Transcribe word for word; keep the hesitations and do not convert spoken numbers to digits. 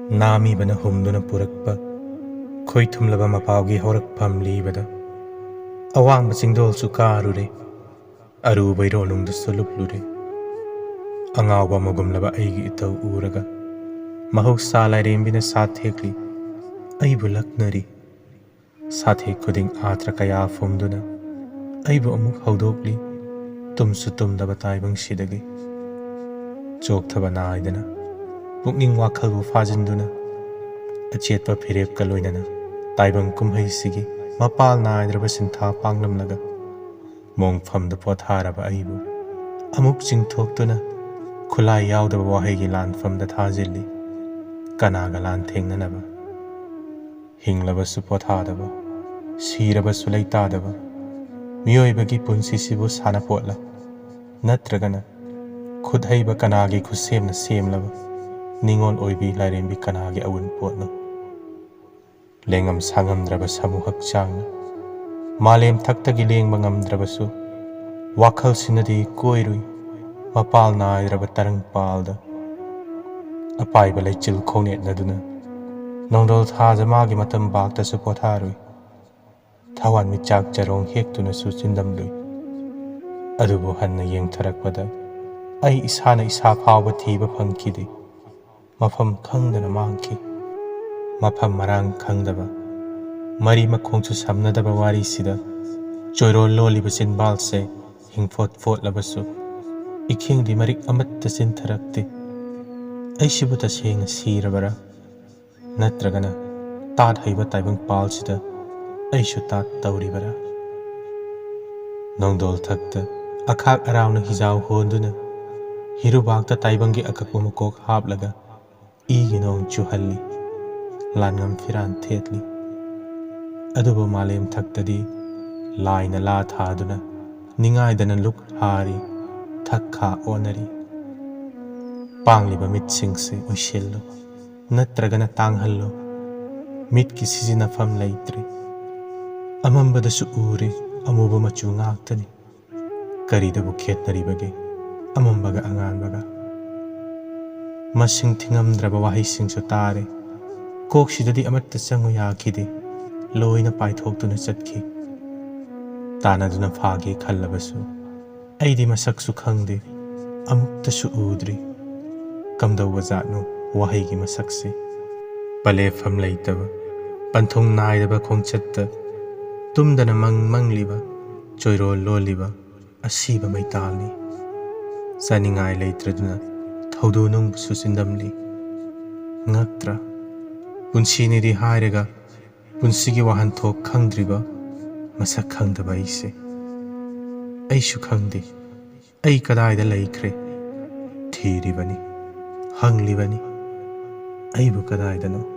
ꯅꯥꯃꯤꯕꯅ ꯍꯨꯝꯗꯨꯅ ꯄꯨꯔꯛꯄ ꯈꯣꯏ ꯊꯨꯝꯂꯕ ꯃꯄꯥꯎꯒꯤ ꯍꯧꯔꯛꯐꯝ ꯂꯤꯕꯗ, ꯑꯋꯥꯡꯕ ꯆꯤꯡꯗꯣꯜꯁꯨ ꯀꯥꯔꯨꯔꯦ, ꯑꯔꯨꯕ ꯏꯔꯣꯜꯅꯨꯡꯗꯁꯨ ꯂꯨꯞꯂꯨꯔꯦ꯫ ꯑꯉꯥꯎꯕ ꯑꯃꯒꯨꯝꯂꯕ ꯑꯩꯒꯤ ꯏꯇꯧ ꯎꯔꯒ ꯃꯍꯧꯁꯥ ꯂꯥꯏꯔꯦꯝꯕꯤꯅ ꯁꯥꯊꯦꯛꯂꯤ, ꯑꯩꯕꯨ ꯂꯛꯅꯔꯤ꯫ ꯁꯥꯊꯦꯛ ꯈꯨꯗꯤꯡ ꯑꯥꯊ꯭ꯔ ꯀꯌꯥ ꯐꯨꯝꯗꯨꯅ ꯑꯩꯕꯨ ꯑꯃꯨꯛ ꯍꯧꯗꯣꯛꯂꯤ, ꯇꯨꯝꯁꯨ ꯇꯨꯝꯗꯕ ꯇꯥꯏꯕꯪꯁꯤꯗꯒꯤ꯫ ꯆꯣꯛꯊꯕ ꯅꯥꯏꯗꯅ ꯄꯨꯛꯅꯤꯡ ꯋꯥꯈꯜꯕꯨ ꯐꯥꯖꯤꯟꯗꯨꯅ, ꯑꯆꯦꯠꯄ ꯐꯤꯔꯦꯞꯀ ꯂꯣꯏꯅꯅ ꯇꯥꯏꯕꯪ ꯀꯨꯝꯍꯩꯁꯤꯒꯤ ꯃꯄꯥꯜ ꯅꯥꯏꯗ꯭ꯔꯕ ꯁꯤꯟꯊꯥ ꯄꯥꯡꯂꯝꯂꯒ, ꯃꯣꯡꯐꯝꯗ ꯄꯣꯊꯥꯔꯕ ꯑꯩꯕꯨ ꯑꯃꯨꯛ ꯆꯤꯡꯊꯣꯛꯇꯨꯅ, ꯈꯨꯠꯂꯥꯏ ꯌꯥꯎꯗꯕ ꯋꯥꯍꯩꯒꯤ ꯂꯥꯟꯐꯝꯗ ꯊꯥꯖꯤꯜꯂꯤ꯫ ꯀꯅꯥꯒ ꯂꯥꯟ ꯊꯦꯡꯅꯅꯕ? ꯍꯤꯡꯂꯕꯁꯨ ꯄꯣꯊꯥꯗꯕ, ꯁꯤꯔꯕꯁꯨ ꯂꯩꯇꯥꯗꯕ ꯃꯤꯑꯣꯏꯕꯒꯤ ꯄꯨꯟꯁꯤꯁꯤꯕꯨ ꯁꯥꯟꯅꯄꯣꯠꯂ? ꯅꯠꯇ꯭ꯔꯒꯅ ꯈꯨꯠ ꯍꯩꯕ ꯀꯅꯥꯒꯤ ꯈꯨꯠꯁꯦꯝꯅ ꯁꯦꯝꯂꯕ ꯅꯤꯉꯣꯜ ꯑꯣꯏꯕꯤ ꯂꯥꯏꯔꯦꯝꯕꯤ ꯀꯅꯥꯒꯤ ꯑꯎꯟꯄꯣꯠꯅꯣ? ꯂꯦꯡꯉꯝ ꯁꯥꯉꯝꯗ꯭ꯔꯕ ꯁꯥꯃꯨ ꯍꯛꯆꯥꯡꯅ ꯃꯥꯂꯦꯝ ꯊꯛꯇꯒꯤ ꯂꯦꯡꯕ ꯉꯝꯗ꯭ꯔꯕꯁꯨ, ꯋꯥꯈꯜꯁꯤꯅꯗꯤ ꯀꯣꯏꯔꯨꯏ ꯃꯄꯥꯜ ꯅꯥꯏꯗ꯭ꯔꯕ ꯇꯔꯪ ꯄꯥꯜꯗ꯫ ꯑꯄꯥꯏꯕ ꯂꯩꯆꯤꯜ ꯈꯣꯡꯅꯦꯠꯅꯗꯨꯅ ꯅꯣꯡꯗꯣꯜ ꯊꯥꯖ ꯃꯥꯒꯤ ꯃꯇꯝ ꯕꯥꯛꯇꯁꯨ ꯄꯣꯊꯥꯔꯨꯏ꯫ ꯊꯋꯥꯟ ꯃꯤꯆꯥꯛ ꯆꯔꯣꯡ ꯍꯦꯛꯇꯨꯅꯁꯨ ꯆꯤꯟꯗꯝꯂꯨꯏ꯫ ꯑꯗꯨꯕꯨ ꯍꯟꯅ ꯌꯦꯡꯊꯔꯛꯄꯗ ꯑꯩ ꯏꯁꯥꯅ ꯏꯁꯥ ꯐꯥꯎꯕ ꯊꯤꯕ ꯐꯪꯈꯤꯗꯦ꯫ ꯃꯐꯝ ꯈꯪꯗꯅ ꯃꯥꯡꯈꯤ꯫ ꯃꯐꯝ ꯃꯔꯥꯡ ꯈꯪꯗꯕ, ꯃꯔꯤ ꯃꯈꯣꯡꯁꯨ ꯁꯝꯅꯗꯕ ꯋꯥꯔꯤꯁꯤꯗ ꯆꯣꯏꯔꯣꯜ ꯂꯣꯜꯂꯤꯕ ꯆꯤꯟꯕꯥꯜꯁꯦ ꯍꯤꯡꯐꯣꯠ ꯐꯣꯠꯂꯕꯁꯨ, ꯏꯈꯦꯡꯗꯤ ꯃꯔꯤꯛ ꯑꯃꯠꯇ ꯆꯤꯟꯊꯔꯛꯇꯦ꯫ ꯑꯩꯁꯤꯕꯨ ꯇꯁꯦꯡꯅ ꯁꯤꯔꯕꯔꯥ? ꯅꯠꯇ꯭ꯔꯒꯅ ꯇꯥꯠ ꯍꯩꯕ ꯇꯥꯏꯕꯪ ꯄꯥꯜꯁꯤꯗ ꯑꯩꯁꯨ ꯇꯥꯠ ꯇꯧꯔꯤꯕꯔꯥ? ꯅꯣꯡꯗꯣꯜ ꯊꯛꯇ ꯑꯈꯥꯛ ꯑꯔꯥꯎꯅ ꯍꯤꯖꯥꯎ ꯍꯣꯟꯗꯨꯅ, ꯍꯤꯔꯨꯕꯥꯛꯇ ꯇꯥꯏꯕꯪꯒꯤ ꯑꯀꯛꯄ ꯃꯀꯣꯛ ꯍꯥꯞꯂꯒ, ꯏꯒꯤ ꯅꯣꯡ ꯆꯨꯍꯜꯂꯤ, ꯂꯥꯟꯉꯝ ꯐꯤꯔꯥꯟ ꯊꯦꯠꯂꯤ꯫ ꯑꯗꯨꯕꯨ ꯃꯥꯂꯦꯝ ꯊꯛꯇꯗꯤ ꯂꯥꯏꯅ ꯂꯥ ꯊꯥꯗꯨꯅ ꯅꯤꯡꯉꯥꯏꯗꯅ ꯂꯨꯛ ꯍꯥꯔꯤ, ꯊꯛ ꯈꯥ ꯑꯣꯟꯅꯔꯤ꯫ ꯄꯥꯡꯂꯤꯕ ꯃꯤꯠꯁꯤꯡꯁꯤ ꯎꯏꯁꯤꯜꯂꯨ, ꯅꯠꯇ꯭ꯔꯒꯅ ꯇꯥꯡꯍꯜꯂꯨ꯫ ꯃꯤꯠꯀꯤ ꯁꯤꯖꯤꯟꯅꯐꯝ ꯂꯩꯇ꯭ꯔꯦ꯫ ꯑꯃꯝꯕꯗꯁꯨ ꯎꯔꯦ, ꯑꯃꯨꯕ ꯃꯆꯨ ꯉꯥꯛꯇꯅꯤ꯫ ꯀꯔꯤꯗꯕꯨ ꯈꯦꯠꯅꯔꯤꯕꯒꯦ ꯑꯃꯝꯕꯒ ꯑꯉꯥꯟꯕꯒ? ꯃꯁꯤꯡ ꯊꯤꯉꯝꯗ꯭ꯔꯕ ꯋꯥꯍꯩꯁꯤꯡꯁꯨ ꯇꯥꯔꯦ꯫ ꯀꯣꯛꯁꯤꯗꯗꯤ ꯑꯃꯠꯇ ꯆꯪꯉꯨ ꯌꯥꯈꯤꯗꯦ꯫ ꯂꯣꯏꯅ ꯄꯥꯏꯊꯣꯛꯇꯨꯅ ꯆꯠꯈꯤ꯫ ꯇꯥꯟꯅꯗꯨꯅ ꯐꯥꯒꯦ ꯈꯜꯂꯕꯁꯨ ꯑꯩꯗꯤ ꯃꯁꯛꯁꯨ ꯈꯪꯗꯦ, ꯑꯃꯨꯛꯇꯁꯨ ꯎꯗ꯭ꯔꯤ꯫ ꯀꯝꯗꯧꯕ ꯖꯥꯠꯅꯣ ꯋꯥꯍꯩꯒꯤ ꯃꯁꯛꯁꯦ? ꯄꯂꯦꯐꯝ ꯂꯩꯇꯕ, ꯄꯟꯊꯨꯡ ꯅꯥꯏꯗꯕ ꯈꯣꯡꯆꯠꯇ ꯇꯨꯝꯗꯅ ꯃꯪ ꯃꯪꯂꯤꯕ, ꯆꯣꯏꯔꯣꯜ ꯂꯣꯜꯂꯤꯕ ꯑꯁꯤꯕ ꯃꯩꯇꯥꯜꯅꯤ꯫ ꯆꯥꯅꯤꯡꯉꯥꯏ ꯂꯩꯇ꯭ꯔꯗꯨꯅ ꯊꯧꯗꯨ ꯅꯨꯡꯕꯨꯁꯨ ꯆꯤꯟꯗꯝꯂꯤ꯫ ꯉꯛꯇ꯭ꯔꯥ? ꯄꯨꯟꯁꯤꯅꯤꯗꯤ ꯍꯥꯏꯔꯒ ꯄꯨꯟꯁꯤꯒꯤ ꯋꯥꯍꯟꯊꯣꯛ ꯈꯪꯗ꯭ꯔꯤꯕ, ꯃꯁꯛ ꯈꯪꯗꯕ ꯑꯩꯁꯦ꯫ ꯑꯩꯁꯨ ꯈꯪꯗꯦ꯫ ꯑꯩ ꯀꯗꯥꯏꯗ ꯂꯩꯈ꯭ꯔꯦ? ꯊꯤꯔꯤꯕꯅꯤ, ꯍꯪꯂꯤꯕꯅꯤ, ꯑꯩꯕꯨ ꯀꯗꯥꯏꯗꯅꯣ?